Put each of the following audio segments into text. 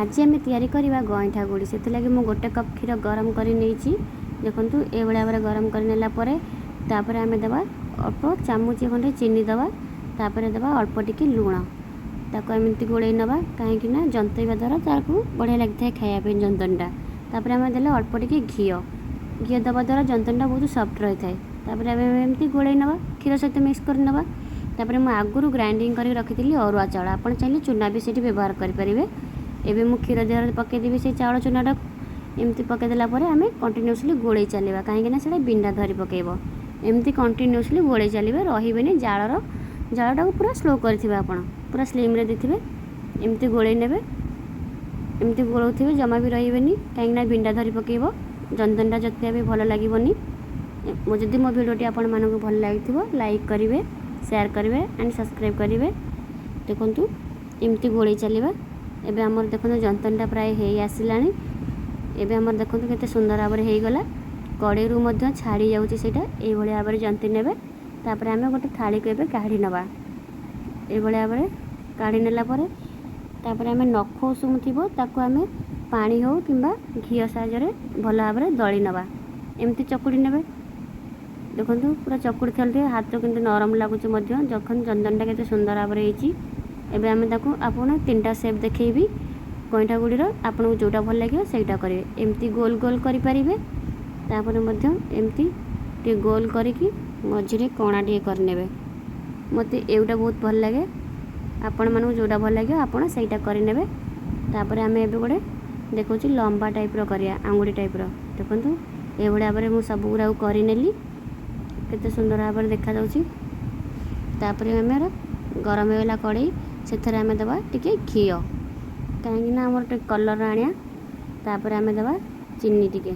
ଆଜି ଆମେ ତିଆରି କରିବା ଗଇଁଠା ଗୁଡ଼ି। ସେଥିଲାଗି ମୁଁ ଗୋଟେ କପ୍ କ୍ଷୀର ଗରମ କରି ନେଇଛି। ଦେଖନ୍ତୁ, ଏଇଭଳି ଭାବରେ ଗରମ କରି ନେଲା ପରେ ତାପରେ ଆମେ ଦେବା ଅଳ୍ପ ଚାମଚ ଖଣ୍ଡେ ଚିନି ଦେବା। ତାପରେ ଦେବା ଅଳ୍ପ ଟିକେ ଲୁଣ। ତାକୁ ଏମିତି ଗୋଳେଇ ନେବା, କାହିଁକି ନା ଜନ୍ତେଇବା ଦ୍ୱାରା ତାକୁ ବଢ଼ିଆ ଲାଗିଥାଏ ଖାଇବା ପାଇଁ ଜନ୍ତଣିଟା। ତାପରେ ଆମେ ଦେଲେ ଅଳ୍ପ ଟିକେ ଘିଅ। ଘିଅ ଦେବା ଦ୍ୱାରା ଜନ୍ତଣିଟା ବହୁତ ସଫ୍ଟ ରହିଥାଏ। ତାପରେ ଆମେ ଏମିତି ଗୋଳେଇ ନେବା, କ୍ଷୀର ସହିତ ମିକ୍ସ କରି ନେବା। ତାପରେ ମୁଁ ଆଗରୁ ଗ୍ରାଇଣ୍ଡିଙ୍ଗ କରିକି ରଖିଥିଲି ଅରୁଆ ଚାଉଳ। ଆପଣ ଚାହିଁଲେ ଚୁନା ବି ସେଇଠି ବ୍ୟବହାର କରିପାରିବେ। ଏବେ ମୁଁ କ୍ଷୀର ଦେହରେ ପକାଇଦେବି ସେଇ ଚାଉଳ ଚୁନାଟାକୁ। ଏମିତି ପକାଇଦେଲା ପରେ ଆମେ କଣ୍ଟିନ୍ୟୁଅସଲି ଗୋଳେଇ ଚାଲିବା, କାହିଁକିନା ସେଇଟା ବିଣ୍ଡା ଧରି ପକାଇବ। ଏମିତି କଣ୍ଟିନ୍ୟୁଅସଲି ଗୋଳେଇ ଚାଲିବେ, ରହିବେନି। ଜାଳଟାକୁ ପୁରା ସ୍ଲୋ କରିଥିବେ ଆପଣ, ପୁରା ସ୍ଲିମ୍ରେ ଦେଇଥିବେ। ଏମିତି ଗୋଳେଇ ନେବେ। ଏମିତି ଗୋଳଉଥିବେ, ଜମା ବି ରହିବେନି, କାହିଁକିନା ବିଣ୍ଡା ଧରି ପକାଇବ, ଜନ୍ତଣିଟା ଯେତେ ବି ଭଲ ଲାଗିବନି। ମୁଁ ଯଦି ମୋ ଭିଡ଼ିଓଟି ଆପଣମାନଙ୍କୁ ଭଲ ଲାଗିଥିବ, ଲାଇକ୍ କରିବେ, ସେୟାର କରିବେ ଆଣ୍ଡ ସବସ୍କ୍ରାଇବ୍ କରିବେ। ଦେଖନ୍ତୁ, ଏମିତି ଗୋଳେଇ ଚାଲିବା। ଏବେ ଆମର ଦେଖନ୍ତୁ, ଜନ୍ତଣିଟା ପ୍ରାୟ ହେଇ ଆସିଲାଣି। ଏବେ ଆମର ଦେଖନ୍ତୁ, କେତେ ସୁନ୍ଦର ଭାବରେ ହେଇଗଲା। କଡ଼େଇରୁ ମଧ୍ୟ ଛାଡ଼ି ଯାଉଛି ସେଇଟା। ଏଇଭଳି ଭାବରେ ଜନ୍ତି ନେବେ। ତାପରେ ଆମେ ଗୋଟେ ଥାଳିକୁ ଏବେ କାଢ଼ି ନେବା। ଏଇଭଳି ଭାବରେ କାଢ଼ି ନେଲା ପରେ ତାପରେ ଆମେ ନଖ ଉଷୁମ ଥିବ, ତାକୁ ଆମେ ପାଣି ହେଉ କିମ୍ବା ଘିଅ ସାହାଯ୍ୟରେ ଭଲ ଭାବରେ ଦଳି ନେବା। ଏମିତି ଚକୁଡ଼ି ନେବେ। ଦେଖନ୍ତୁ, ପୁରା ଚକୁଡ଼ି ଚାଲିଥିବେ, ହାତ କିନ୍ତୁ ନରମ ଲାଗୁଛି ମଧ୍ୟ। ଦେଖନ୍ତୁ, ଜନ୍ତଣିଟା କେତେ ସୁନ୍ଦର ଭାବରେ ହେଇଛି। ଏବେ ଆମେ ତାକୁ ଆପଣ ତିନିଟା ସେପ୍ ଦେଖେଇବି ଗଇଁଠା ଗୁଡ଼ିର। ଆପଣଙ୍କୁ ଯେଉଁଟା ଭଲ ଲାଗିବ, ସେଇଟା କରିବେ। ଏମିତି ଗୋଲ ଗୋଲ କରିପାରିବେ। ତାପରେ ମଧ୍ୟ ଏମିତି ଟିକେ ଗୋଲ କରିକି ମଝିରେ କଣା ଟିକେ କରିନେବେ। ମୋତେ ଏଇଟା ବହୁତ ଭଲ ଲାଗେ। ଆପଣମାନଙ୍କୁ ଯେଉଁଟା ଭଲ ଲାଗିବ, ଆପଣ ସେଇଟା କରିନେବେ। ତାପରେ ଆମେ ଏବେ ଗୋଟେ ଦେଖାଉଛି, ଲମ୍ବା ଟାଇପ୍ର କରିବା, ଆଙ୍ଗୁଠି ଟାଇପ୍ର। ଦେଖନ୍ତୁ, ଏଇଭଳି ଭାବରେ ମୁଁ ସବୁ ଗୁଡ଼ାକୁ କରିନେଲି। କେତେ ସୁନ୍ଦର ଭାବରେ ଦେଖାଯାଉଛି। ତାପରେ ଆମର ଗରମ ହେଇଗଲା କଡ଼େଇ, ସେଥିରେ ଆମେ ଦେବା ଟିକେ ଘିଅ, କାହିଁକିନା ଆମର ଟିକେ କଲର୍ ଆଣିବା। ତାପରେ ଆମେ ଦେବା ଚିନି ଟିକେ।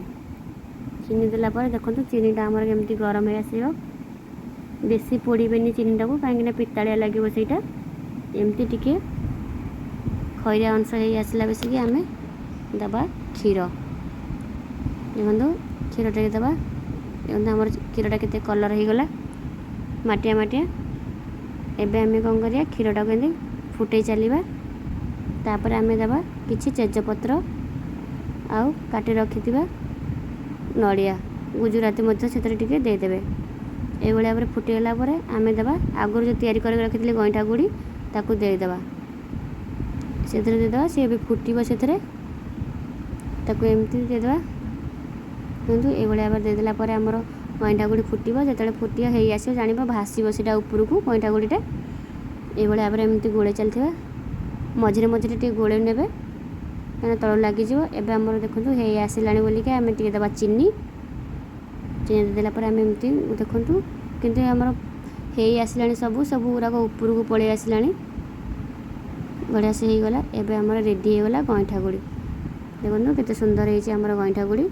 ଚିନି ଦେଲା ପରେ ଦେଖନ୍ତୁ, ଚିନିଟା ଆମର କେମିତି ଗରମ ହେଇ ଆସିବ। ବେଶୀ ପୋଡ଼ିବେନି ଚିନିଟାକୁ, କାହିଁକିନା ପିତାଳିଆ ଲାଗିବ ସେଇଟା। ଏମିତି ଟିକେ ଖଇରିଆ ଅଂଶ ହେଇ ଆସିଲା ବେଶିକି ଆମେ ଦେବା କ୍ଷୀର। ଦେଖନ୍ତୁ, କ୍ଷୀର ଟିକେ ଦେବା। ଦେଖନ୍ତୁ, ଆମର କ୍ଷୀରଟା କେତେ କଲର୍ ହେଇଗଲା, ମାଟିଆ ମାଟିଆ। ଏବେ ଆମେ କ'ଣ କରିବା? କ୍ଷୀରଟାକୁ ଏମିତି ଫୁଟେଇ ଚାଲିବା। ତାପରେ ଆମେ ଦେବା କିଛି ତେଜପତ୍ର ଆଉ କାଟି ରଖିଥିବା ନଡ଼ିଆ, ଗୁଜୁରାତି ମଧ୍ୟ ସେଥିରେ ଟିକେ ଦେଇଦେବେ। ଏଇଭଳି ଭାବରେ ଫୁଟିଗଲା ପରେ ଆମେ ଦେବା ଆଗରୁ ଯେଉଁ ତିଆରି କରିକି ରଖିଥିଲେ ଗଇଁଠା ଗୁଡ଼ି, ତାକୁ ଦେଇଦେବା ସେଥିରେ। ଦେଇଦେବା, ସିଏ ଏବେ ଫୁଟିବ ସେଥିରେ। ତାକୁ ଏମିତି ଦେଇଦେବା। ଦେଖନ୍ତୁ, ଏଇଭଳି ଭାବରେ ଦେଇଦେଲା ପରେ ଆମର ଗଇଁଠା ଗୁଡ଼ି ଫୁଟିବ। ଯେତେବେଳେ ଫୁଟିବ, ହେଇ ଆସିବ, ଜାଣିବ ଭାସିବ ସେଇଟା ଉପରକୁ ଗଇଁଠା ଗୁଡ଼ିଟା। ଏଇଭଳି ଭାବରେ ଏମିତି ଗୋଳେଇ ଚାଲିଥିବା। ମଝିରେ ମଝିରେ ଟିକେ ଗୋଳେଇ ନେବେ, କାହିଁକିନା ତଳୁ ଲାଗିଯିବ। ଏବେ ଆମର ଦେଖନ୍ତୁ, ହେଇ ଆସିଲାଣି ବୋଲିକି ଆମେ ଟିକେ ଦେବା ଚିନି। ଚିନି ଦେଇଦେଲା ପରେ ଆମେ ଏମିତି ଦେଖନ୍ତୁ, କିନ୍ତୁ ଆମର ହେଇ ଆସିଲାଣି ସବୁ, ସବୁ ଗୁଡ଼ାକ ଉପରକୁ ପଳେଇ ଆସିଲାଣି। ବଢ଼ିଆ ସେ ହେଇଗଲା। ଏବେ ଆମର ରେଡ଼ି ହେଇଗଲା ଗଇଁଠା ଗୁଡ଼ି। ଦେଖନ୍ତୁ, କେତେ ସୁନ୍ଦର ହେଇଛି ଆମର ଗଇଁଠା ଗୁଡ଼ି।